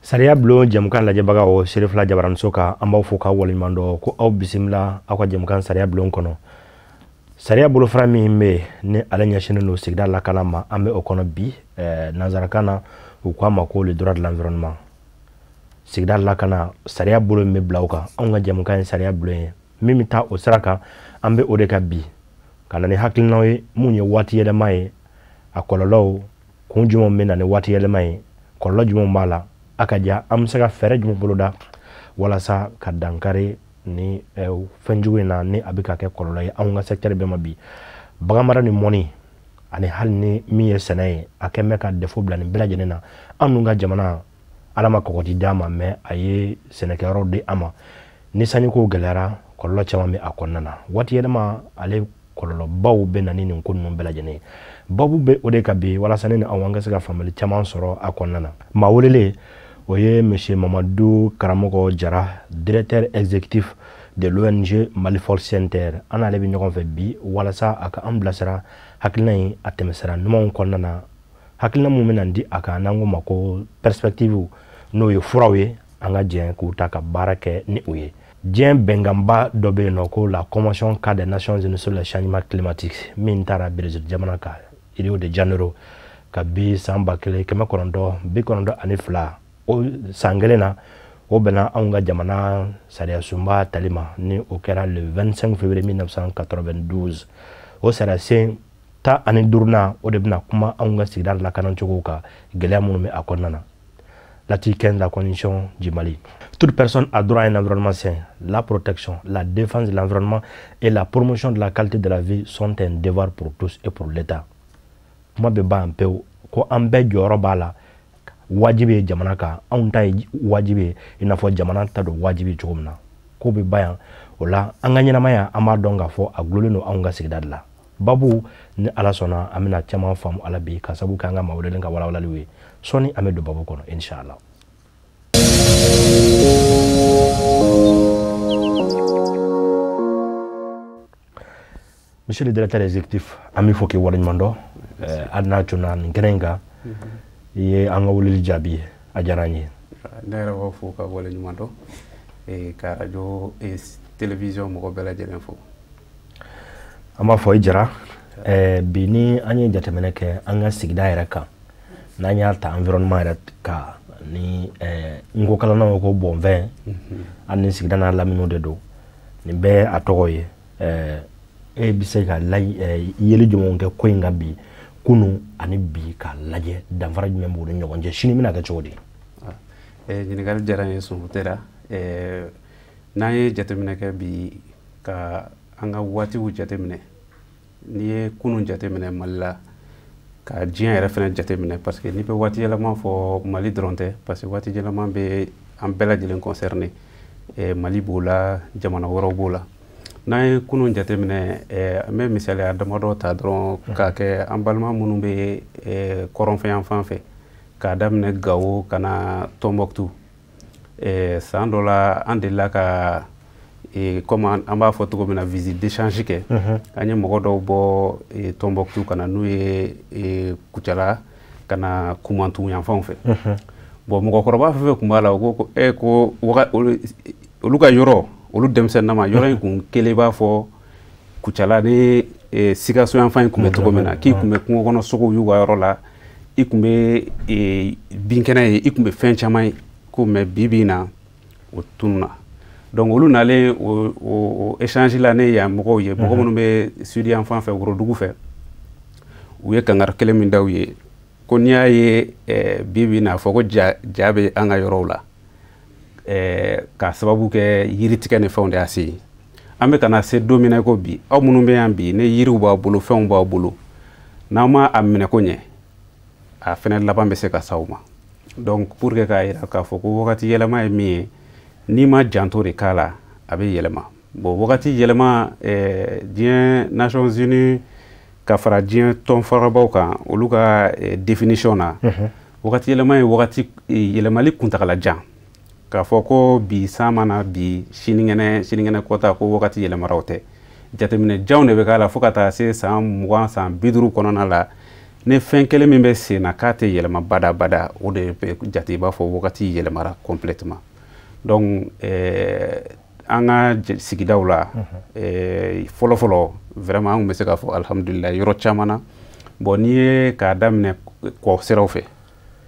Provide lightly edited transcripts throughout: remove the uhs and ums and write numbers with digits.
Sariya bulon jɛmukan lajɛbagaw Serifila Jabaraninso kan, an b'aw fo k'aw waleɲuman dɔn ko aw bisimila aw ka jɛmukan sariya bulon kɔnɔ. Sariya bolofara min bɛ ni ale ɲɛsinnen don sigida lakana ma, an bɛ o kɔnɔ bi. Nanzarakan na u k'a ma ko le droit de l'environnement. Sigida lakana sariya bolo min bɛ bila o kan, anw ka jɛmukan ye sariya bulon ye min bɛ taa o sira kan, an bɛ o de kan bi ka na ni hakilinaw ye mun ye waati yɛlɛma ye, a kɔlɔlɔw, kun jumɛn bɛ na ni waati yɛlɛma ye, kɔlɔlɔ jumɛn b'a la, a ka ja an bɛ se ka fɛɛrɛ jumɛn boloda walasa ka dankari ni fɛn jugu in na ni a bɛ ka kɛ kɔlɔlɔ ye anw ka secteur bɛɛ ma bi. Baganmara ni mɔni ani hali ni min ye sɛnɛ ye, a kɛn bɛ ka défaut bila nin bɛɛ lajɛlen na. An dun ka jamana Ala ma kɔgɔji d'an ma, mais a ye sɛnɛkɛyɔrɔ di an ma. Ni sanjiko gɛlɛyara, kɔlɔlɔ caman bɛ a kɔnɔna na. Waati yɛlɛma ale kɔlɔlɔbaw bɛ na ni nin ko ninnu bɛɛ lajɛlen ye. Babu bɛ o de kan bi walasa ne ni aw an ka se ka faamuyali caman sɔrɔ a kɔnɔna na. Maa welelen o ye monsieur Mamadu Karamɔgɔ Jara, directeur exécutif de l'ONG Mali Center. An n'ale bɛ ɲɔgɔn fɛ bi walasa a ka an bilasira hakilina in a tɛmɛsira ɲumanw kɔnɔna na, hakilina mun bɛna di a kan n'an ko ma ko perspective, n'o ye furaw ye an ka jɛ k'u ta ka baara kɛ ni o ye. Diɲɛ bɛnkanba dɔ bɛ yen nɔ ko la Convention cadre des Nations Unies sur le changement climatique min taara Brésil jamana kan Rio de Janeiro kabi san 1992. O san kelen na o bɛnna anw ka jamana sariya sunba tali ma, ni o kɛra le 25 février 1992. O sariya sen 15nan o de bɛna kuma anw ka sigida lakanacogo kan, gɛlɛya minnu bɛ a kɔnɔna na. L'article 15 de la Constitution du Mali. Toute personne a droit à un environnement sain. La protection, la défense de l'environnement et la promotion de la qualité de la vie sont un devoir pour tous et pour l'État. Kuma bɛ ban pewu ko an bɛɛ jɔyɔrɔ b'a la, wajibi ye jamana kan, anw ta ye wajibi ye i n'a fɔ jamana ta don wajibi cogo min na. Ko bɛ ban yan o la, an ka ɲɛnamaya an b'a dɔn k'a fɔ a gulonnen don anw ka sigida de la. Babu ni Ala sɔnna an bɛna caman faamu ala bi ka sababu kɛ an ka maa welelen ka walawalaliw ye. Sɔɔni an bɛ don babu kɔnɔ inshallah. Monsieur le directeur exécutif, an b'i fo k'i waleɲuman dɔn. Hali n'a cunna nin kɛnɛ in kan, i ye an ka weleli jaabi, a diyara an ye. Ne yɛrɛ b'aw fo ka waleɲuman dɔn, ka radio télévision mɔgɔ bɛɛ lajɛlen fo. An b'a fɔ i Jara. Bi ni an ye jateminɛ kɛ an ka sigida yɛrɛ kan, n'an y'a ta environnement yɛrɛ kan, ni n ko kalannaw ko bɔnfɛn, hali ni sigida n'a laminiw de don, nin bɛɛ a tɔgɔ ye. E bɛ se ka yeli jumɛnw kɛ ko in kan bi, kunun ani bi, k'a lajɛ danfara jumɛn b'u ni ɲɔgɔn cɛ, sini bɛna kɛ cogo di? Ɲininkali diyara n ye Sunkuntera. N'an ye jateminɛ kɛ bi ka an ka waatiw jateminɛ, n'i ye kunun jateminɛ Mali la, ka diɲɛ yɛrɛ fɛnɛ jateminɛ, parce que n'i bɛ waati yɛlɛma fɔ Mali dɔrɔn tɛ, parce que waati yɛlɛma bɛ an bɛɛ lajɛlen concerné. Mali b'o la, jamana wɛrɛw b'o la. N'an ye kunun jateminɛ, an bɛ misaliya damadɔ ta dɔrɔn k'a kɛ an balima minnu bɛ kɔrɔnfɛ yan fan fɛ, k'a daminɛ Gawo ka na Tɔnbɔkutu. San dɔ la an delila ka, comme an b'a fɔ cogo min na, visite d'échange kɛ. An ye mɔgɔ dɔw bɔ Tɔnbɔkutu ka na n'u ye Kucala ka na Kumantu yan fanw fɛ. Bon, mɔgɔkɔrɔba fɛn fɛn tun b'a la, u ko ko olu ka yɔrɔ, olu denmisɛnninama yɔrɔ in kun kelen b'a fɔ Kucala ni Sikaso yan fan in kun bɛ cogo min na, k'i kun bɛ kungo kɔnɔ sogow y'u ka yɔrɔ la, i kun bɛ binkɛnɛ ye, i kun bɛ fɛn caman ye, ko mais bi bi in na o tununna. Donc olu nalen o échange la ne yan mɔgɔw ye, mɔgɔ minnu bɛ sud yan fan fɛ, Worodugu fɛ, u ye kangari kelen min da u ye, ko n'i y'a ye bi bi in na a fɔ ko ja bɛ an ka yɔrɔw la, k'a sababu kɛ yiritigɛ ni fɛnw de y'a se yen. An bɛ ka na se don min na ko bi, aw minnu bɛ yan bi, ni yiriw b'aw bolo, fɛnw b'aw bolo, n'aw ma a minɛ ko ɲɛ, a fɛnɛ laban bɛ se ka s'aw ma. Donc pour que k'a yira k'a fɔ ko wagati yɛlɛma ye min ye, n'i ma janto de k'a la, a bɛ yɛlɛma. Bon, wagati yɛlɛma, diɲɛ Nations Unies ka fara diɲɛ tɔnfarabaw kan, olu ka définition na, wagati yɛlɛma ye wagati yɛlɛmali kuntagalajan. K'a fɔ ko bi san mana bi, sinikɛnɛ kɔta ko wagati yɛlɛmara, o tɛ. Jateminɛ janw de bɛ k'a la fo ka taa se san 20, san 50 kɔnɔna la. Ni fɛn kelen min bɛ sen na k'a tɛ yɛlɛma badabada, o de bɛ jate i b'a fɔ wagati yɛlɛmara complètement. Donc an ka sigidaw la, fɔlɔ fɔlɔ, vraiment, an tun bɛ se k'a fɔ alihamudulila yɔrɔ caman na. Bon, n'i ye k'a daminɛ kɔ siraw fɛ,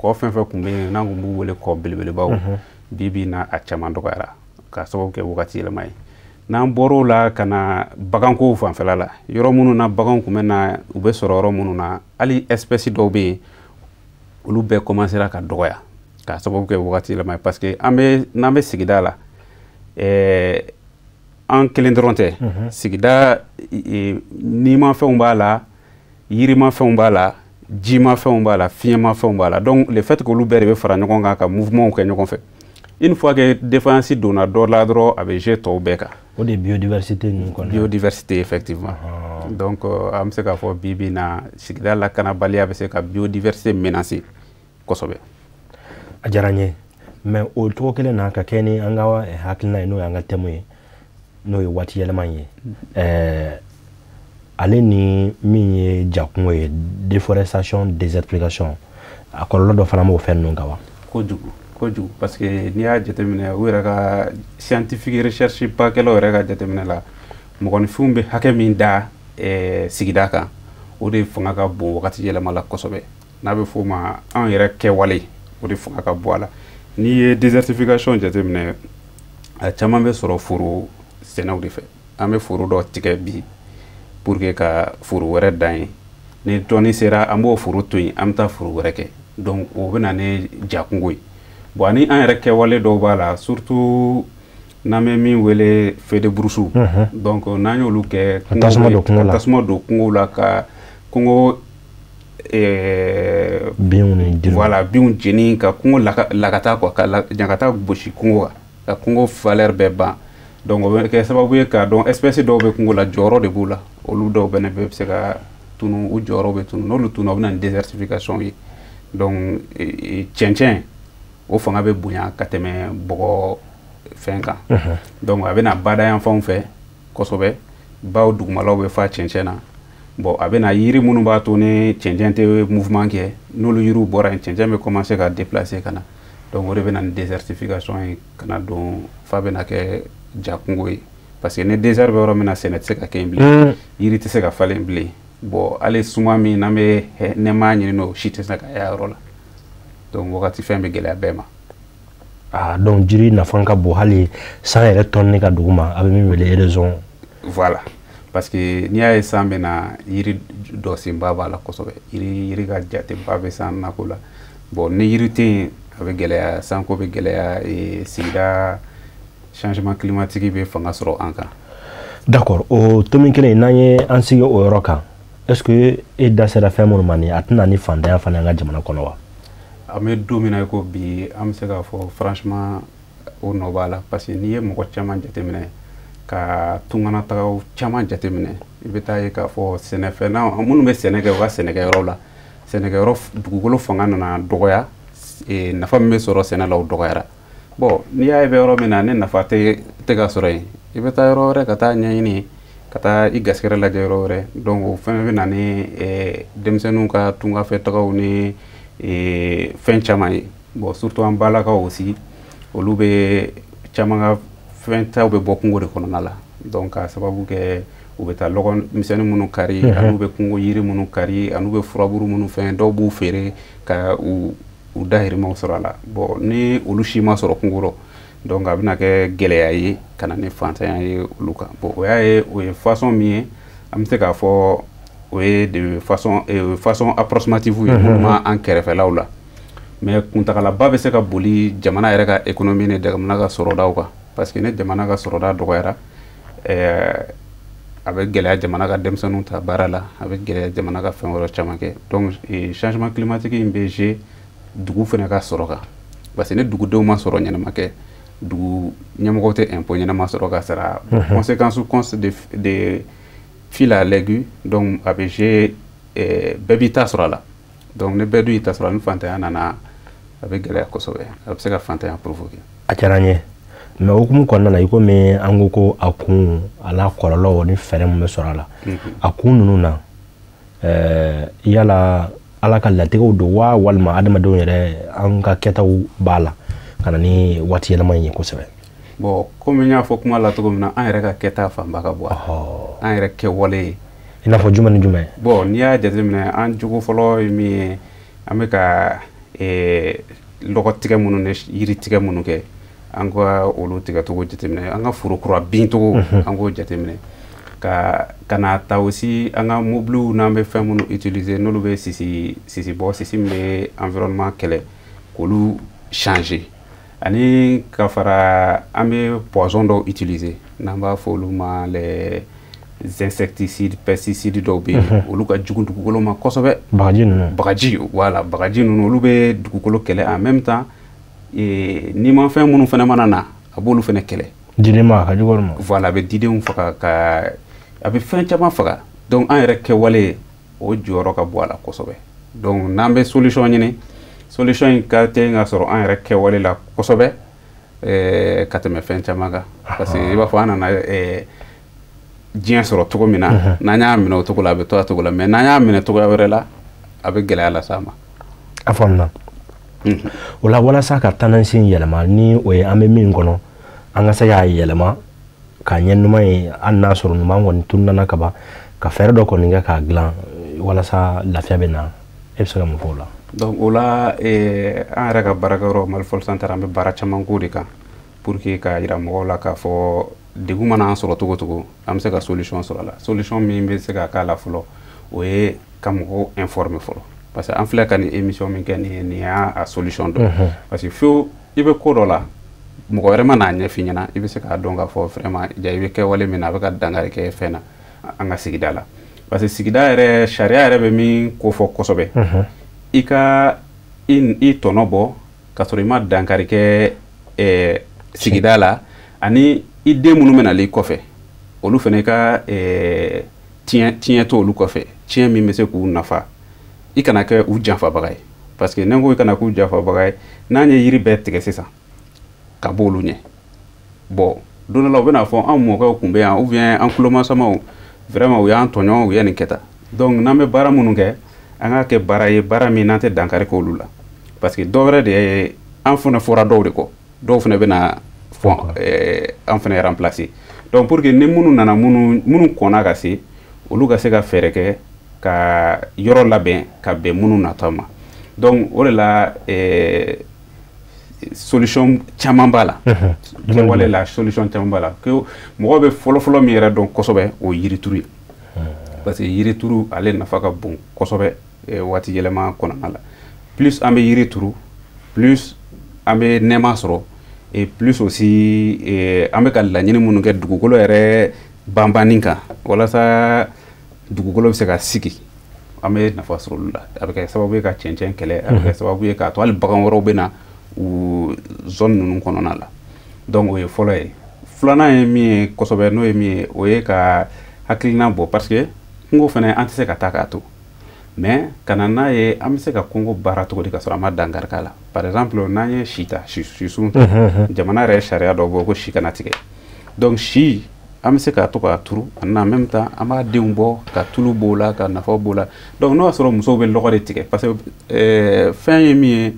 kɔ fɛn fɛn tun bɛ yen n'an tun b'u wele kɔ belebelebaw, bi bi in na a caman dɔgɔyara k'a sababu kɛ wagati yɛlɛma ye. N'an bɔr'o la ka na bagankow fanfɛla la, yɔrɔ minnu na baganw tun bɛ na, u bɛ sɔrɔ yɔrɔ minnu na, hali espèce dɔw bɛ yen, olu bɛɛ commencera ka dɔgɔya k'a sababu kɛ wagati yɛlɛma ye. Parce que an bɛ n'an bɛ sigida la, an kelen dɔrɔn tɛ. Sigida nimafɛnw b'a la, yirimafɛnw b'a la, jimafɛnw b'a la, fiɲɛmafɛnw b'a la. Donc le fait que olu bɛɛ de bɛ fara ɲɔgɔn kan ka mouvement kɛ ɲɔgɔn fɛ, une fois que défaillance donna dɔ la dɔrɔn, a bɛ jouer tɔw bɛɛ kan. O de ye biodiversité ninnu kɔnɔ. Biodiversité, effectivement. Donc an bɛ se k'a fɔ bi bi in na, sigida lakanabaliya bɛ se ka biodiversité menacer kosɛbɛ. A diyara n ye. Mais o cogo kelen na, ka kɛ ni an ka hakilina ye, n'o y'an ka thème ye, n'o ye waati yɛlɛma ye, ale ni min ye jakungo ye, déforestation, désertification, a kɔlɔlɔ dɔ fana b'o fɛn ninnu kan wa? Kojugu, kojugu, parce que n'i y'a jateminɛ, u yɛrɛ ka scientifique recherche bakɛlaw yɛrɛ ka jateminɛ la, mɔgɔninfinw bɛ hakɛ min da sigida kan, o de fanga ka bon wagati yɛlɛma la kosɛbɛ. N'a bɛ f'o ma anw yɛrɛ kɛwale, o de fanga ka bon a la. N'i ye désertification jateminɛ, a caman bɛ sɔrɔ foro sɛnɛw de fɛ. An bɛ foro dɔ tigɛ bi pour que ka foro wɛrɛ dan yen. Ni tɔni sera, an b'o foro to yen, an bɛ taa foro wɛrɛ kɛ. Donc o bɛ na ni jakungo ye. Bon, ani an yɛrɛ kɛwale dɔw b'a la, surtout n'an bɛ min wele feu de brousse. Donc n'an y'olu kɛ, ka tasuma don kungo la, ka tasuma don kungo la, ka kungo binw ni jiriw, voilà, binw jeni, ka kungo lagata quoi, ka ɲagata gosi kungo kan, ka kungo valeur bɛɛ ban. Donc o bɛ kɛ sababu ye k'a dɔn espèce dɔw bɛ kungo la, jɔyɔrɔ de b'u la, olu dɔw bɛnɛ bɛ se ka tunu, u jɔyɔrɔ bɛ tunu. N'olu tununa, o bɛ na ni désertification ye. Donc cɛncɛn o fanga bɛ bonya ka tɛmɛ bɔgɔ fɛn kan. Donc a bɛ na bada yanfanw fɛ kosɛbɛ, baw dugumalaw bɛ fa cɛncɛn na. Bon, a bɛ na yiri minnu b'a to ni cɛncɛn tɛ mouvement kɛ, n'olu yiriw bɔra yen, cɛncɛn bɛ commencer ka déplacer ka na. Donc o de bɛ na ni désertification ye, ka na don fa bɛ na kɛ jakungo ye. Parce que ni désert bɛ yɔrɔ min na, sɛnɛ tɛ se ka kɛ yen bilen, yiri tɛ se ka falen bilen. Bon, hali suma min n'an bɛ nɛɛmaya ɲini, n'o si tɛ se ka y'a yɔrɔ la. Donc wagati fɛn bɛ gɛlɛya bɛɛ ma. Ah, donc jiri nafa ka bon hali san yɛrɛ tɔnni ka dugu ma, a bɛ min wele érosion. Voilà, parce que n'i y'a ye san bɛ na, yiri dɔ senba b'a la kosɛbɛ. Yiri ka jateba bɛ san nako la. Bon, ni yiri tɛ yen, a bɛ gɛlɛya, sanko bɛ gɛlɛya, sigida changement climatique bɛ fanga sɔrɔ an kan. D'accord, o tomi kelen n'an ye an sigi o yɔrɔ kan, est ce que e da sera fɛn minnu ma nin, a tɛna ni fantanya fana an ka jamana kɔnɔ wa? An bɛ don min na i ko bi, an bɛ se k'a fɔ franchement o nɔ b'a la. Parce que n'i ye mɔgɔ caman jateminɛ, ka tunganatagaw caman jateminɛ, i bɛ taa ye k'a fɔ sɛnɛfɛn na minnu bɛ sɛnɛ kɛ u ka sɛnɛkɛyɔrɔ la, sɛnɛkɛyɔrɔ dugukolo fanga nana dɔgɔya, nafa min bɛ sɔrɔ sɛnɛ la, o dɔgɔyara. Bon, n'i y'a ye bɛ yɔrɔ min na ni nafa tɛ ka sɔrɔ yen, i bɛ taa yɔrɔ wɛrɛ ka taa ɲɛɲini, ka taa i garisɛgɛ lajɛ yɔrɔ wɛrɛ. Donc o fɛn bɛ na ni denmisɛnninw ka tungafɛtagaw ni fɛn caman ye. Bon, surtout an balakaw aussi, olu bɛ caman ka fɛn taw bɛ bɔ kungo de kɔnɔna la. Donc k'a sababu kɛ u bɛ taa lɔgɔ misɛnnin minnu kari, an'u bɛ kungo yiri minnu kari, an'u bɛ furaburu minnu fɛn, dɔw b'u feere ka u dahirimɛw sɔrɔ a la. Bon, ni olu si ma sɔrɔ kungo rɔ, donc a bɛna kɛ gɛlɛya ye ka na ni fantanya ye olu kan. Bon, o y'a ye, o ye façon min ye, an bɛ se k'a fɔ o ye de façon approximative ye minnu ma an kɛrɛfɛlaw la. Mais kuntagalaba bɛ se ka boli jamana yɛrɛ ka économie ni jamana ka sɔrɔdaw kan. Parce que ni jamana ka sɔrɔda dɔgɔyara, a bɛ gɛlɛya jamana ka denmisɛnninw ta baara la, a bɛ gɛlɛya jamana ka fɛn wɛrɛ caman kɛ. Donc changement climatique in bɛ jouer dugu fana ka sɔrɔ kan. Parce que ni dugudenw ma sɔrɔ ɲɛnama kɛ, dugu ɲɛmɔgɔw tɛ impôt ɲɛnama sɔrɔ ka sara. Conséquence de fil à l'aiguille, donc a bɛ jouer, bɛɛ b'i ta sɔrɔ a la. Donc ni bɛɛ dun y'i ta sɔrɔ, ni fantanya nana, a bɛ gɛlɛya kosɛbɛ, a bɛ se ka fantanya provoquer. A diyara n ye. Mais hukumu kɔnɔna na, i komi an ko ko a kun a n'a kɔlɔlɔw ni fɛɛrɛ min bɛ sɔrɔ a la, a kun ninnu na, yala Ala ka latigɛw don wa, walima adamadenw yɛrɛ an ka kɛtaw b'a la ka na ni waati yɛlɛma in ye kosɛbɛ? Bon, komi n y'a fɔ kuma la cogo min na, an yɛrɛ ka kɛta fanba ka bɔ a la, an yɛrɛ kɛwale ye. I n'a fɔ jumɛn ni jumɛn? Bon, n'i y'a jateminɛ, an jogo fɔlɔ ye min ye, an bɛ ka lɔgɔtigɛ minnu ni yiritigɛ minnu kɛ, an ka olu tigɛcogo jateminɛ, an ka foro kura bincogo, an k'o jateminɛ, ka na ta aussi an ka mobiliw n'an bɛ fɛn minnu utiliser, n'olu bɛ sisi sisi bɔ, sisi min bɛ environnement kɛlɛ, k'olu changer, ani ka fara an bɛ poison dɔw utiliser, n'an b'a fɔ olu ma les insecticides, pesticides dɔw bɛ yen, olu ka jugu dugukolo ma kosɛbɛ. Bagaji ninnu. Bagaji, voilà, bagaji ninnu, olu bɛ dugukolo kɛlɛ en même temps nimafɛn minnu fana mana na, a b'olu fana kɛlɛ. Diden ma, a ka jugu olu ma. Voilà, a bɛ didenw faga, ka a bɛ fɛn caman faga. Donc an yɛrɛ kɛwale, o jɔyɔrɔ ka bon a la kosɛbɛ. Donc n'an bɛ solution ɲini, solution in ka teli ka sɔrɔ an yɛrɛ kɛwale la kosɛbɛ ka tɛmɛ fɛn caman kan, parce que i b'a fɔ an nana diɲɛ sɔrɔ cogo min na, n'an y'a minɛ o cogo la, a bɛ to a cogo la, mais n'an y'a minɛ cogoya wɛrɛ la, a bɛ gɛlɛya las'a ma. A faamuna. O la, walasa ka tendance in yɛlɛma, ni o ye an bɛ min kɔnɔ, an ka se k'a yɛlɛma k'a ɲɛ ɲuman ye, hali n'a sɔrɔ ɲuman kɔni tununna ka ban, ka fɛɛrɛ dɔ kɔni kɛ k'a dilan walasa lafiya bɛ na, e bɛ se ka mun fɔ o la? Donc o la, an yɛrɛ ka baarakɛyɔrɔ Mali Fɔli Center, an bɛ baara caman k'o de kan pour que k'a yira mɔgɔw la k'a fɔ degun mana an sɔrɔ cogo o cogo, an bɛ se ka solution sɔrɔ a la. Solution min bɛ se ka k'a la fɔlɔ, o ye ka mɔgɔw informer fɔlɔ, parce que an filɛ ka nin émission min kɛ nin ye, nin y'a solution dɔ, parce que fo i bɛ ko dɔ la, mɔgɔ wɛrɛ ma n'a ɲɛf'i ɲɛna, i bɛ se k'a dɔn k'a fɔ vraiment ja i bɛ kɛwale min na, a bɛ ka dankari kɛ fɛn na an ka sigida la, parce que sigida yɛrɛ, sariya yɛrɛ bɛ min kofɔ kosɛbɛ, i ka i tɔnɔ bɔ ka sɔrɔ i ma dankari kɛ sigida la, ani i den minnu bɛ nalen kɔfɛ, olu fana ka tiɲɛ to olu kɔfɛ, tiɲɛ min bɛ se k'u nafa, i kana kɛ u janfabaga ye. Parce que ne ko i kana k'u janfabaga ye, n'an ye yiri bɛɛ tigɛ sisan ka bɔ olu ɲɛ, bon, don dɔ la u bɛna fɔ an mɔkɛw tun bɛ yan, ou bien an tulomasamaw, vraiment u y'an tɔɲɔ, u ye nin kɛ tan. Donc n'an bɛ baara minnu kɛ, an k'a kɛ baara ye, baara min n'an tɛ dankari k'olu la, parce que dɔw wɛrɛ de ye, an fana fɔra dɔw de kɔ, dɔw fana bɛna fɔ an fana remplacer. Donc pour que ni minnu nana, minnu kɔnna ka se, olu ka se ka fɛɛrɛ kɛ ka yɔrɔ labɛn ka bɛn minnu natɔ ma. Donc o de la, solution caman b'a la, kɛwale la, solution caman b'a la. Mɔgɔ bɛ fɔlɔfɔlɔ min yɛrɛ dɔn kosɛbɛ, o ye yirituru ye, parce que yirituru, ale nafa ka bon kosɛbɛ waati yɛlɛma kɔnɔna la. Plus an bɛ yiri turu, plus an bɛ nɛɛma sɔrɔ, et plus aussi an bɛ ka laɲini minnu kɛ dugukolo yɛrɛ banbanni kan, walasa dugukolo bɛ se ka sigi, an bɛ nafa sɔrɔ olu la. A bɛ kɛ sababu ye ka cɛncɛn kɛlɛ, a bɛ kɛ sababu ye k'a to hali bagan wɛrɛw bɛ na u zone ninnu kɔnɔna la. Donc o ye fɔlɔ ye. Filanan ye min ye kosɛbɛ, n'o ye min ye, o ye ka hakilina bɔ, parce que kungo fana, an tɛ se ka taa k'a to, mais ka na n'a ye, an bɛ se ka kungo baara cogo di ka sɔrɔ an ma dankari k'a la? Par exemple, n'an ye si ta, sisun ta, jamana yɛrɛ ye sariya dɔ bɔ ko si kana tigɛ. Donc si, an bɛ se k'a to k'a turu, en même temps an b'a denw bɔ ka tulu b'o la, ka nafa b'o la. Donc n'o y'a sɔrɔ musow bɛ lɔgɔ de tigɛ, parce que fɛn ye min ye,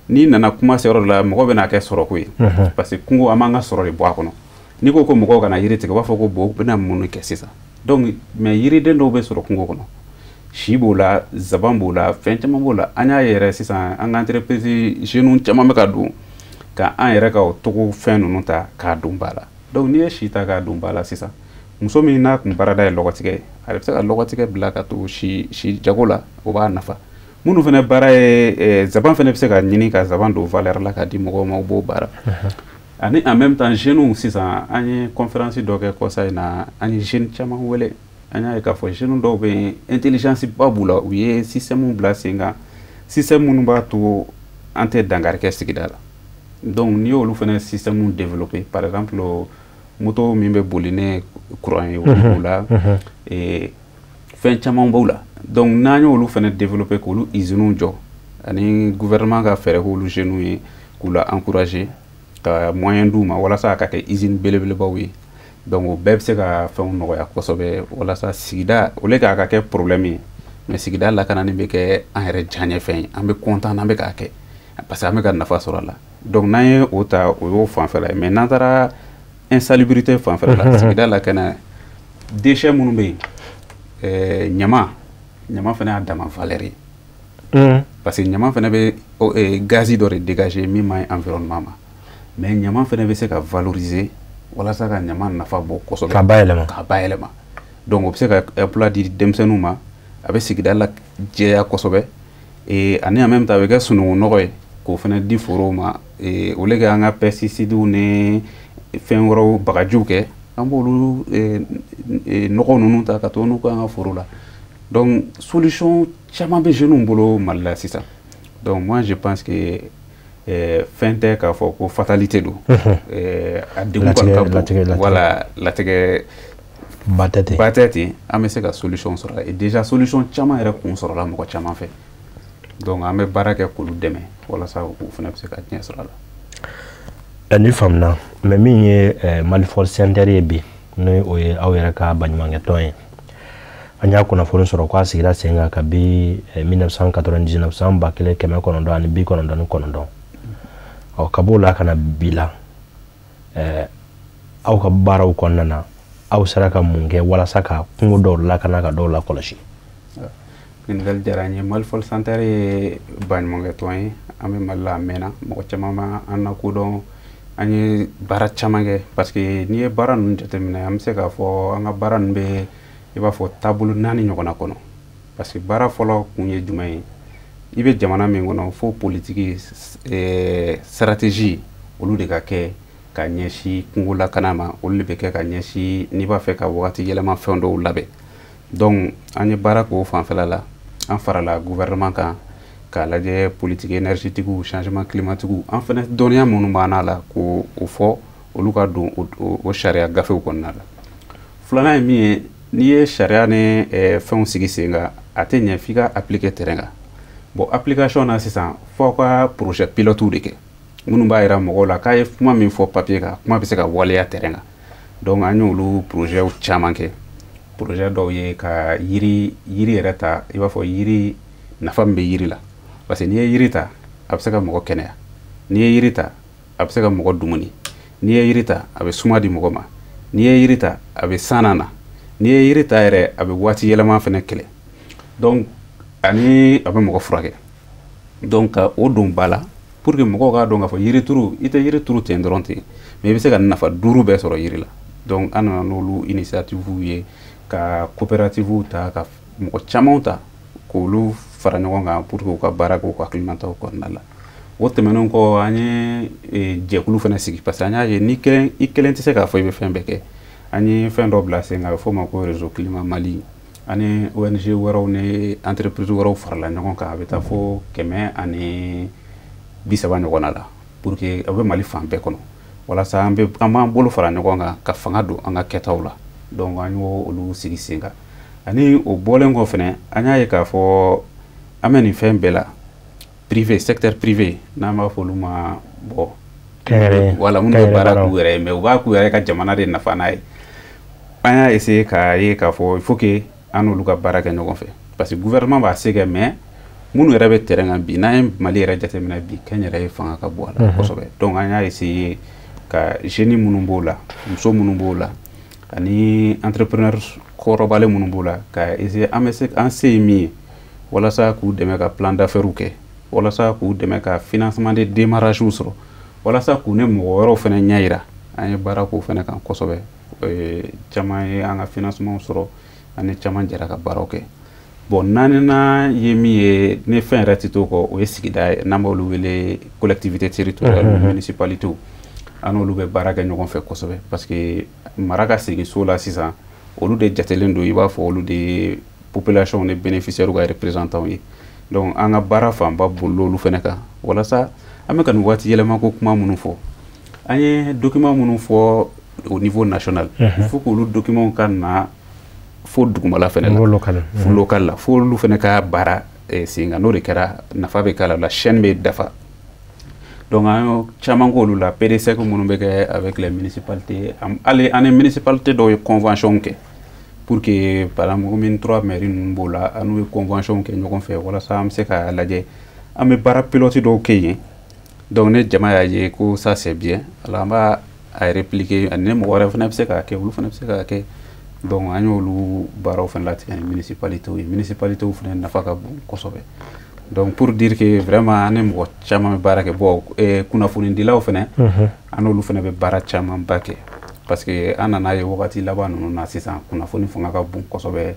n'i nana kuma se yɔrɔ dɔ la, mɔgɔ bɛna kɛ sɔrɔko ye, parce que kungo, an b'an ka sɔrɔ de bɔ a kɔnɔ. N'i ko ko mɔgɔw kana yiri tigɛ, u b'a fɔ ko bon, u bɛna mun kɛ sisan? Donc mais yiriden dɔw bɛ sɔrɔ kungo kɔnɔ, si b'o la, zaban b'o la, fɛn caman b'o la. An y'a ye yɛrɛ sisan, an ka entreprise jeunes caman bɛ ka don ka an yɛrɛ ka o togo fɛn ninnu ta k'a don ba la. Donc n'i ye si ta k'a don ba la sisan, muso min n'a kun baarada ye lɔgɔtigɛ ye, a bɛ se ka lɔgɔtigɛ bila ka to si jago la, o b'a nafa. Minnu fana baara ye zaban fana bɛ se ka ɲini ka zaban don valeur la k'a di mɔgɔw ma, u b'o baara. Ani en même temps jeunes, sisan an ye conférence dɔ kɛ kɔsa in na, an ye jeunes caman wele, an y'a ye k'a fɔ jeunes dɔw bɛ yen, intelligence ba b'u la, u ye système bila sen kan, système minnu b'a to an tɛ dankari kɛ sigida la. Donc n'i y'olu fana système développer, par exemple moto min bɛ boli ni courant ye, olu b'o la, fɛn caman b'o la. Donc n'an y'olu fana développer, k'olu usines jɔ, ani gouvernement ka fɛɛrɛ k'olu jeunes ye, k'u la encourager, ka moyen d'u ma walasa a ka kɛ usine belebelebaw ye, donc o bɛɛ bɛ se ka fɛnw nɔgɔya kosɛbɛ, walasa sigida au lieu k'a ka kɛ problème ye, Mais sigida lakanani bɛ kɛ an yɛrɛ diyaɲɛ fɛn ye, an bɛ content n'an bɛ k'a kɛ parce que an bɛ ka nafa sɔrɔ a la. Donc n'an ye o ta, o y'o fanfɛla ye. Mais n'an taara insalubrité fanfɛla la, sigida lakana déchet minnu bɛ yen, ɲama fana y'a dama valeur ye, parce que ɲama fana bɛ gazi dɔ de dégager min man ɲi environnement ma. Mais ɲama fana bɛ se ka valoriser walasa ka ɲama nafa bɔ kosɛbɛ. K'a bayɛlɛma. K'a bayɛlɛma. Donc o bɛ se ka emploi di denmisɛnninw ma, a bɛ sigida la jɛya kosɛbɛ, et ani en même temps a bɛ kɛ sunungun nɔgɔ ye k'o fana di forow ma. Au lieu que an ka pesticides ni fɛn wɛrɛw bagajiw kɛ, an b'olu nɔgɔ ninnu ta ka to n'u k'an ka foro la. Donc solution caman bɛ jeunes bolo Mali la sisan. Donc moi je pense que fɛn tɛ k'a fɔ ko fatalité don. A degun kɔni ka bon, voilà, latigɛ ba tɛ ten. Ba tɛ ten, an bɛ se ka solution sɔrɔ la. Et déjà solution caman yɛrɛ kun sɔrɔla mɔgɔ caman fɛ. Donc an bɛ baara kɛ k'olu dɛmɛ walasa u fana bɛ se ka diɲɛ sɔrɔ a la. Ni faamuna. Mais min ye Mali Center ye bi, ni o ye aw yɛrɛ ka baɲumankɛtɔn ye, an y'a kunnafoni sɔrɔ k'a sigira sen kan kabi 1999, san 1999. Ɔ, ka b'o la ka na bi la, aw ka baaraw kɔnɔna na, aw sera ka mun kɛ walasa ka kungo dɔw lakana, ka dɔw lakɔlɔsi? Ɲininkali diyara n ye. Mali Center ye baɲumankɛtɔn ye, an bɛ Mali la a mɛnna, mɔgɔ caman b'an lakodɔn. An ye baara caman kɛ, parce que n'i ye baara ninnu jateminɛ, an bɛ se k'a fɔ an ka baara ninnu bɛ i b'a fɔ taabolo 4 ɲɔgɔnna kɔnɔ. Parce que baara fɔlɔ kun ye jumɛn ye? I bɛ jamana min kɔnɔ, fo politique stratégie olu de ka kɛ ka ɲɛsin kungo lakana ma, olu de bɛ kɛ ka ɲɛsin n'i b'a fɛ ka wagati yɛlɛma fɛn dɔw labɛn. Donc an ye baara k'o fanfɛla la, an farala gouvernement kan k'a lajɛ politique énergétique, changement climatique, an fana dɔnniya minnu b'an na la k'o fɔ olu ka don o sariya gafew kɔnɔna la. Filanan ye min ye, n'i ye sariya ni fɛnw sigi sen kan, a tɛ ɲɛ f'i ka appliquer terrain kan. Bon, application na sisan, f'aw ka projet pilote de kɛ minnu b'a yira mɔgɔw la k'a ye kuma min fɔ papier kan, kuma bɛ se ka waleya terrain kan. Donc an y'olu projet caman kɛ. Projet dɔw ye ka yiri yɛrɛ ta, i b'a fɔ yiri nafa min bɛ yiri la, parce que n'i ye yiri ta a bɛ se ka mɔgɔ kɛnɛya, n'i ye yiri ta a bɛ se ka mɔgɔ dumuni, n'i ye yiri ta a bɛ suma di mɔgɔ ma, n'i ye yiri ta a bɛ san na, n'i ye yiri ta yɛrɛ a bɛ waati yɛlɛma fana kɛlɛ. Donc ani a bɛ mɔgɔ furakɛ. Donc ka o don ba la pour que mɔgɔw k'a dɔn k'a fɔ yiri turu, i tɛ yiri turu ten dɔrɔn ten, mais i bɛ se ka nafa 5 bɛɛ sɔrɔ yiri la. Donc an nana n'olu initiative ye ka coopérative ta, ka mɔgɔ caman ta k'olu fara ɲɔgɔn kan pour que u ka baara kɛ u ka hakilinataw kɔnɔna la. O tɛmɛnen kɔ, an ye jɛkulu fana sigi, parce que an y'a ye ni i kelen tɛ se k'a fɔ i bɛ fɛn bɛɛ kɛ. An ye fɛn dɔ bila sen kan, a bɛ f'o ma ko réseau climat Mali. Ani ONG wɛrɛw ni entreprise wɛrɛw farala ɲɔgɔn kan, a bɛ taa fo 130 ɲɔgɔnna la, pour que a bɛ Mali fan bɛɛ kɔnɔ, walasa an b'an bolo fara ɲɔgɔn kan ka fanga don an ka kɛtaw la. Donc an y'o olu sigi sen kan. Ani o bɔlen kɔ fɛnɛ, an y'a ye k'a fɔ an bɛ nin fɛn bɛɛ la privé, secteur privé, n'an b'a fɔ olu ma bon, wala minnu bɛ baara k'u yɛrɛ ye, mais u b'a k'u yɛrɛ ka jamana de nafa n'a ye. An y'a essayer k'a ye k'a fɔ il faut que an n'olu ka baara kɛ ɲɔgɔn fɛ, parce que gouvernement b'a se kɛ, mais minnu yɛrɛ bɛ terrain kan bi, n'an ye Mali yɛrɛ jateminɛ bi, kɛnyɛrɛye fanga ka bon a la kosɛbɛ. Donc an y'a essayer ka jeunes minnu b'o la, muso minnu b'o la, ani entrepreneur kɔrɔbalen minnu b'o la, ka essayer an bɛ se an se ye min ye walasa k'u dɛmɛ ka plan d'affaires kɛ, walasa k'u dɛmɛ ka financement de démarrage sɔrɔ, walasa k'u ni mɔgɔ wɛrɛw fana ɲɛ yira. An ye baara k'o fana kan kosɛbɛ. Caman ye an ka financement sɔrɔ, ani caman jɛra ka baaraw kɛ. Bon, naaninan ye min ye, ni fɛn yɛrɛ tɛ to kɔ, o ye sigida ye, n'an b'olu wele collectivité territoriale, municipalité. An n'olu bɛ baara kɛ ɲɔgɔn fɛ kosɛbɛ, parce que mara ka segin so la sisan, olu de jatelen don i b'a fɔ olu de ye population ni bénéficiaires ka représentants ye. Donc an ka baara fanba bolila olu fana kan, walasa an bɛ ka nin waati yɛlɛma ko kuma minnu fɔ, an ye document minnu fɔ au niveau national, il faut k'olu documents ka na fo dugumala fana la, fo local la, fo olu fana ka baara sen kan. N'o de kɛra, nafa bɛ k'a la, la chaîne bɛ dafa. Donc an y'o caman k'olu la, PDSEC minnu bɛ kɛ avec les municipalités, hali an ni municipalité dɔw ye convention kɛ Pour que, par exemple, commune 3 mairie ninnu b'o la, an n'u ye convention kɛ ɲɔgɔn fɛ walasa an bɛ se k'a lajɛ, an bɛ baara pilote dɔw kɛ yen. Donc ne jama y'a ye ko ça, c'est bien, alors an b'a a répliquer, ani ni mɔgɔ wɛrɛ fana bɛ se k'a kɛ, olu fana bɛ se k'a kɛ. Donc an y'olu baaraw fana latigɛ ni municipalités ye. Municipalités fana nafa ka bon kosɛbɛ. Donc pour dire que vraiment, an ni mɔgɔ caman bɛ baara kɛ. Bon, kunnafonidilaw fana, an n'olu fana bɛ baara camanba kɛ, parce que an nana ye wagati laban ninnu na sisan, kunnafoni fanga ka bon kosɛbɛ.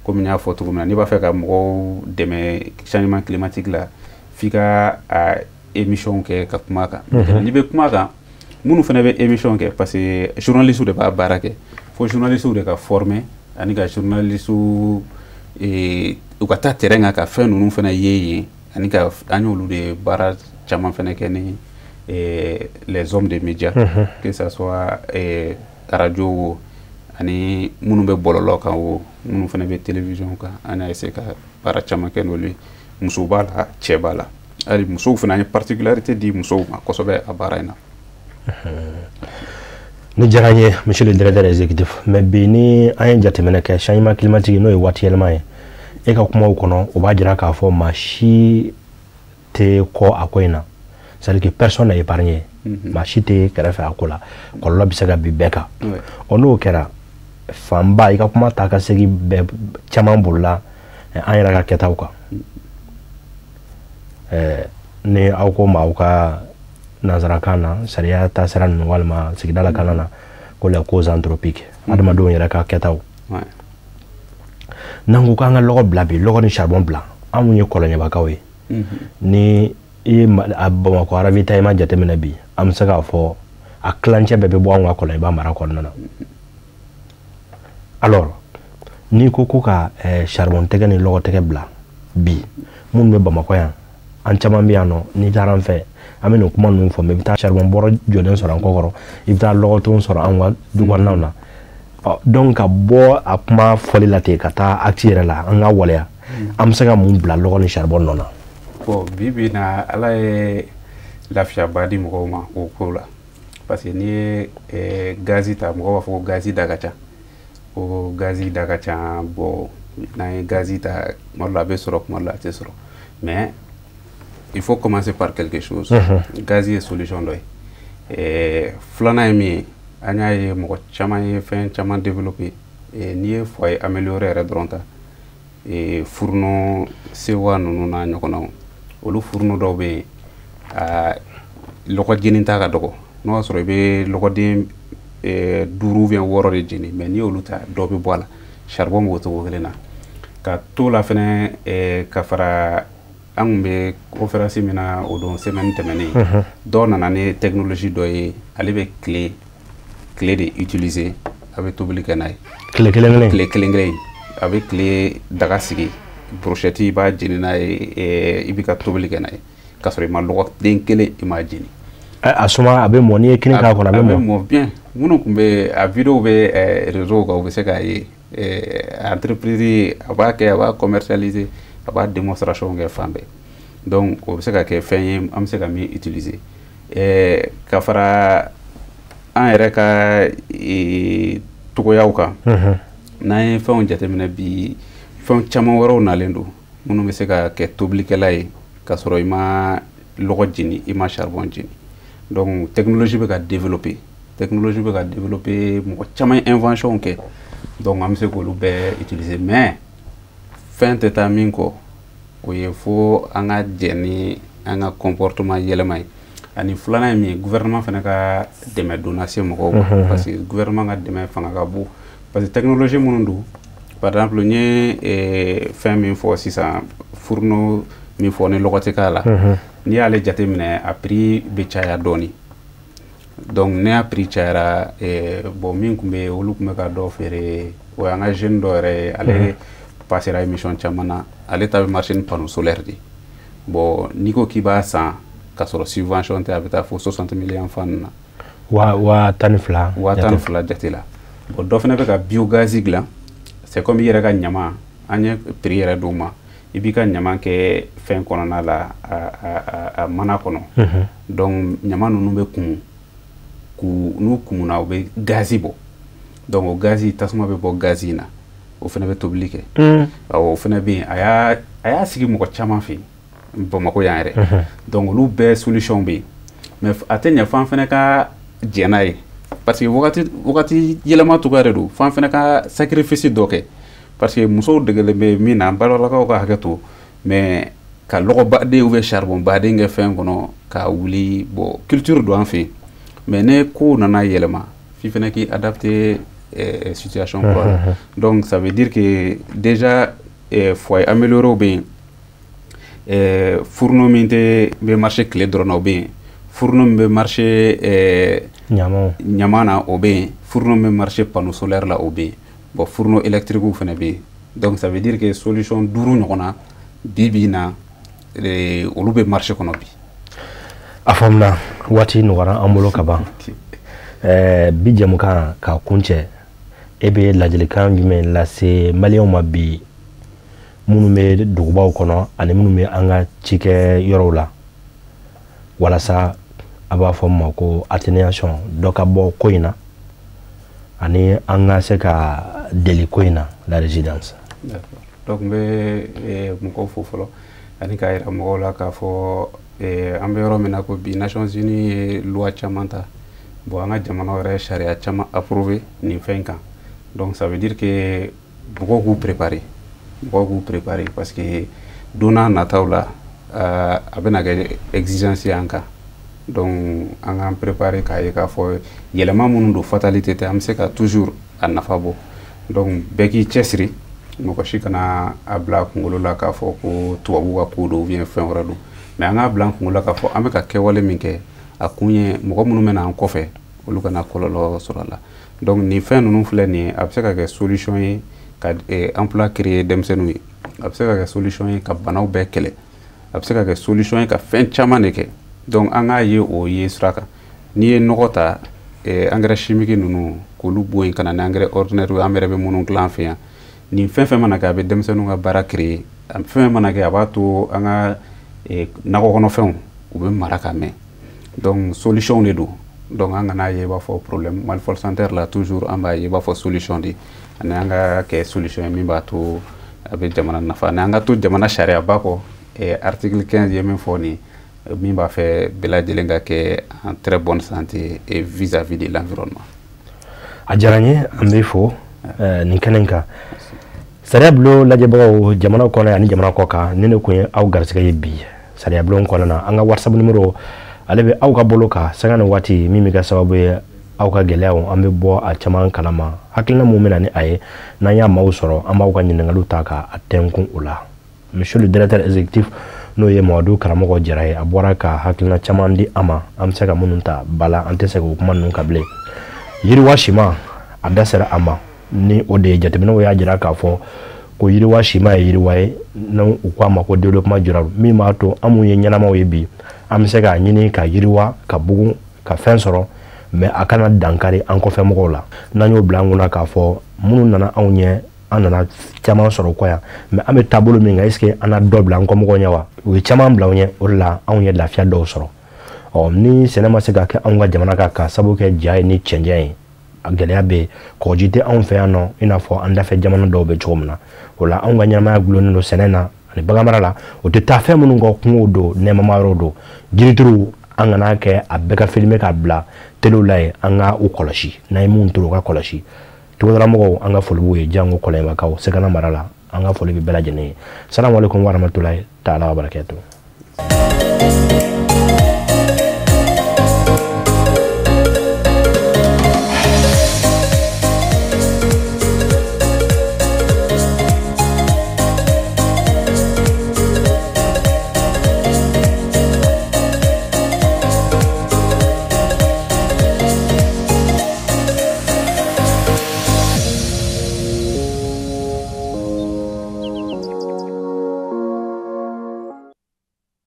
Komi n y'a fɔ cogo min na, n'i b'a fɛ ka mɔgɔw dɛmɛ changement climatique la, f'i ka a émission kɛ ka kuma kan. N'i bɛ kuma kan, minnu fana bɛ émission kɛ, parce que journaliste de b'a baara kɛ, fo journaliste de ka former ani ka journaliste u ka taa terrain kan ka fɛn ninnu fana ye yen, ani ka an y'olu de baara caman fana kɛ ni les hommes de médias, que ça soit radio wo, ani minnu bɛ bɔlɔlɔ kan wo, minnu fana bɛ télévision kan. An y'a essayer ka baara caman kɛ n'olu ye. Musow b'a la, cɛ b'a la, hali musow fana, an ye particularité di musow ma kosɛbɛ a baara in na. Ni diyara n ye, monsieur le directeur exécutif. Mais bi, ni an ye jateminɛ kɛ, changement climatique, n'o ye waati yɛlɛma ye, e ka kumaw kɔnɔ, o b'a jira k'a fɔ maa si tɛ kɔ a ko in na, c'est à dire que personne n'est épargné. Maa si tɛ kɛrɛfɛ a ko la, kɔlɔlɔ bɛ se ka bin bɛɛ kan. Ɔ, n'o kɛra, fanba i ka kuma ta ka segin bɛɛ caman bolila an yɛrɛ ka kɛtaw kan. Ni aw ko ma aw ka nanzarakan na, sariya taasira ninnu walima sigida lakana na, ko les causes anthropiques, adamadenw yɛrɛ ka kɛtaw. N'an ko k'an ka lɔgɔ bila bi, lɔgɔ ni charbon bila, anw ye kɔlɔnjɛbakaw ye. Ni i ye a Bamakɔ ravitaillement jateminɛ bi, an bɛ se k'a fɔ a tilancɛ bɛɛ bɛ bɔ anw ka kɔlɔnjɛba mara kɔnɔna na. Alors n'i ko ko ka charbon tɛgɛ ni lɔgɔ tɛgɛ bila bi, minnu bɛ Bamakɔ yan, an caman bɛ yan nɔ, n'i taara an fɛ, an bɛ nin kuma ninnu fɔ, mais i bɛ taa charbon bɔrɔ jɔlen sɔrɔ an kɔ kɔrɔ, i bɛ taa lɔgɔton sɔrɔ an ka du kɔnɔnaw na. Ɔ, donc ka bɔ a kuma fɔli la ten ka taa acte yɛrɛ la, an ka waleya, an bɛ se ka mun bila lɔgɔ ni charbon nɔ na? Bon, bi bi in na, Ala ye lafiyaba di mɔgɔw ma o ko la, parce que n'i ye gazi ta, mɔgɔw b'a fɔ ko gazi da ka ca, ko gazi da ka ca. Bon, n'an ye gazi ta, kuma dɔ la a bɛ sɔrɔ, kuma dɔ la a tɛ sɔrɔ, mais il faut commencer par quelque chose. Gazi ye solution dɔ ye. Filanan ye min ye, an y'a ye mɔgɔ caman ye fɛn caman développer. N'i ye foyer amélioré yɛrɛ dɔrɔn ta, fourneau sewa ninnu n'a ɲɔgɔnnaw, olu fourneau dɔw bɛ yen, a lɔgɔ jeni ta ka dɔgɔ. N'o y'a sɔrɔ i bɛ lɔgɔden 5 ou bien 6 de jeni, mais n'i y'olu ta, dɔ bɛ bɔ a la. Charbon b'o cogo kelen na. Ka to la fɛnɛ, ka fara an kun bɛ conférence min na o don, semaine tɛmɛnen, dɔw nana ni technologie dɔ ye, ale bɛ tile de utiliser, a bɛ tobili kɛ n'a ye. Tile kelen kelen? Tile kelen kelen, a bɛ tile daga sigi, brochette i b'a jeni n'a ye, i bɛ ka tobili kɛ n'a ye k'a sɔrɔ i ma lɔgɔden kelen i m'a jeni. A suma, a bɛ mɔ, n'i ye kini k'a kɔnɔ, a bɛ a bɛ mɔ. Mɔ bien. Minnu tun bɛ a vidéo bɛ réseau kan, u bɛ se k'a ye. Entreprise a b'a kɛ, a b'a commercialiser, a b'a démonstration kɛ fan bɛɛ. Donc o bɛ se ka kɛ fɛn ye an bɛ se ka min utiliser. Ka fara an yɛrɛ ka togoyaw kan, n'an ye fɛnw jateminɛ bi, fɛn caman wɛrɛw nalen don minnu bɛ se ka kɛ tobilikɛla ye k'a sɔrɔ i ma lɔgɔ jeni, i ma charbon jeni. Donc technologie bɛ ka développer, technologie bɛ ka développer, mɔgɔ caman ye invention kɛ. Donc an bɛ se k'olu bɛɛ utiliser, mais fɛn tɛ taa min kɔ, o ye fo an ka jɛ ni an ka comportement yɛlɛma ye. Ani filanan ye min ye, gouvernement fana ka dɛmɛ donna se mɔgɔw ma, parce que gouvernement ka dɛmɛ fanga ka bon, parce que technologie minnu don, par exemple n ye fɛn min fɔ sisan, fourneau min fɔ ni lɔgɔ tɛ k'a la, n'i y'ale jateminɛ, a prix bɛ caya dɔɔni. Donc ne y'a prix cayara, bon, min tun bɛ yen, olu tun bɛ ka dɔ feere, o y'an ka jeune dɔ yɛrɛ ye, ale passera émission caman na, ale ta bɛ marcher ni panneau solaire de ye. Bon, n'i ko k'i b'a san k'a sɔrɔ subvention tɛ, a bɛ taa fo 60 millions fan na. 12,000. 12,000 jate la. Bon, dɔ fana bɛ ka biogaz dilan, c'est comme i yɛrɛ ka ɲama, an ye prix yɛrɛ d'o ma, i b'i ka ɲama kɛ fɛn kɔnɔna la, a mana kɔnɔ. Donc ɲama ninnu bɛ kumu, k'u n'u kumuna, u bɛ gazi bɔ. Donc o gazi, tasuma bɛ bɔ gazi in na. O fana bɛ tobili kɛ. Awɔ, o fana bɛ yen. A y'a sigi mɔgɔ caman fɛ yen Bamakɔ yan yɛrɛ. Donc olu bɛɛ solution bɛ yen, mais a tɛ ɲɛ f'an fana ka jɛn n'a ye, parce que wagati yɛlɛma cogoya de don. F'an fana ka sacrifice dɔ kɛ, parce que musow degelen bɛ min na, an balakaw ka hakɛ to, mais ka lɔgɔbaden ou bien charbon baden kɛ fɛn kɔnɔ ka wuli, bon, culture don an fɛ yen. Mais ne kow nana yɛlɛma, f'i fana k'i adapter situation kura la. Donc ça veut dire que déjà foyer amélioré bɛ yen, fourneau min tɛ bɛ marcher tile dɔrɔn na, o bɛ yen, fourneau min bɛ marcher ɲaman na, o bɛ yen, fourneau min bɛ marcher panneau solaire la, o bɛ yen, bon, fourneau électrique fana bɛ yen. Donc ça veut dire que solution 5 ɲɔgɔn na bi bi in na, olu bɛ marché kɔnɔ bi. A faamuna, waati nɔgɔyara an bolo ka ban. Bi jɛmukan k'a kuncɛ, e bɛ ladilikan jumɛn lase maliyɛnw ma bi, minnu bɛ dugubaw kɔnɔ ani minnu bɛ an ka cikɛ yɔrɔw la, walasa a b'a fɔ ma ko atténuation dɔ ka bɔ ko in na ani an ka se ka deli ko in na, la résidence? Donc n bɛ mɔgɔw fo fɔlɔ ani k'a yira mɔgɔw la k'a fɔ an bɛ yɔrɔ min na ko bi, Nations Unies ye loi caman ta, bon, an ka jamana yɛrɛ sariya caman approuvé nin fɛn kan. Donc ça veut dire que mɔgɔw k'u préparer, mɔgɔw k'u préparer, parce que don n'a nataw la, a bɛna kɛ exigence ye an kan. Donc an k'an préparer k'a ye k'a fɔ yɛlɛma minnu don, fatalité tɛ, an bɛ se ka toujours a nafa bɔ. Donc bɛɛ k'i cɛsiri, mɔgɔ si kana a bila a kunkolo la k'a fɔ ko tubabu ka ko don ou bien fɛn wɛrɛ don, mais an k'a bila an kunkolo la k'a fɔ an bɛ ka kɛwale min kɛ, a kun ye mɔgɔ minnu bɛ na an kɔfɛ, olu kana kɔlɔlɔ sɔrɔ a la. Donc nin fɛn ninnu filɛ nin ye, a bɛ se ka kɛ solution ye ka emploi créer denmisɛnninw ye, a bɛ se ka kɛ solution ye ka banaw bɛɛ kɛlɛ, a bɛ se ka kɛ solution ye ka fɛn caman de kɛ. Donc an k'a ye o ye sira kan. N'i ye nɔgɔ ta, engrais chimique ninnu, k'olu bɔ yen ka na ni engrais ordinaire ye, an yɛrɛ bɛ minnu dilan an fɛ yan, nin fɛn fɛn mana kɛ, a bɛ denmisɛnninw ka baara créer. Fɛn fɛn mana kɛ, a b'a to an ka nakɔ kɔnɔfɛnw u bɛ mara ka mɛn. Donc solution de don. Donc an kana ye i b'a fɔ problème. Mali Center la, toujours an b'a ye i b'a fɔ solution de, ani an ka kɛ solution ye min b'a to a bɛ jamana nafa, ani an ka to jamana sariyaba kɔ. Article 15 ye min fɔ nin, min b'a fɛ bɛɛ lajɛlen ka kɛ en très bonne santé et vis-à-vis de l'environnement. A diyara n ye, an b'i fo nin kɛnɛ in kan. Sariya bulon lajɛbagaw, jamana kɔnɔ ani jamana kɔ kan, ni ne kun ye aw garisɛgɛ ye bi sariya bulon kɔnɔna na. An ka WhatsApp numéro, ale bɛ aw ka bolo kan sanga ni waati, min bɛ kɛ sababu ye aw ka gɛlɛyaw, an bɛ bɔ a caman kalama. Hakilina mun bɛ na ni a ye, n'an y'a maaw sɔrɔ, an b'aw ka ɲininkaliw ta ka a tɛnkun o la. Monsieur le directeur exécutif, n'o ye Mamadu Karamɔgɔ Jara ye, a bɔra ka hakilina caman di an ma, an bɛ se ka minnu ta ba la, an tɛ segin o kuma ninnu kan bilen. Yiriwa siman, a da sera a ma, ni o de ye jateminɛw y'a jira k'a fɔ ko yiriwa siman ye yiriwa ye, n'u u ko a ma ko développement durable, min b'a to an mun ye ɲɛnamaw ye bi, an bɛ se k'a ɲini ka yiriwa, ka bugun, ka fɛn sɔrɔ, mais a kana dankari an kɔfɛ mɔgɔw la. N'an y'o bila an kunna k'a fɔ minnu nana anw ɲɛ, an nana caman sɔrɔ kɔ yan, mais an bɛ taabolo min kan, est ce que an na dɔ bila an kɔmɔgɔw ɲɛ wa? U ye caman bila anw ɲɛ, o de la anw ye lafiya dɔw sɔrɔ. Ɔ ni sɛnɛ ma se ka kɛ anw ka jamana kan ka sababu kɛ ja ye ni cɛncɛn ye, a gɛlɛya bɛ yen. Kɔgɔji tɛ anw fɛ yan nɔ i n'a fɔ an dafɛ jamana dɔw bɛ cogo min na. O la anw ka ɲɛnamaya gulonnen don sɛnɛ na ani baganmara la. O tɛ taa fɛn minnu kɔ, kungow don, nɛɛmama yɔrɔw don, jirituruw. An kana kɛ a bɛɛ ka filmer k'a bila telew la yen. An ka u kɔlɔsi, n'an ye mun turu, u ka kɔlɔsi. Togodalamɔgɔw, an ka foli b'u ye, jango Kɔlɔnjɛbakaw, Sekana mara la, an ka foli bɛ bɛɛ lajɛlen ye. Salamu aleykum warahmatulahi taala wa barakatuh.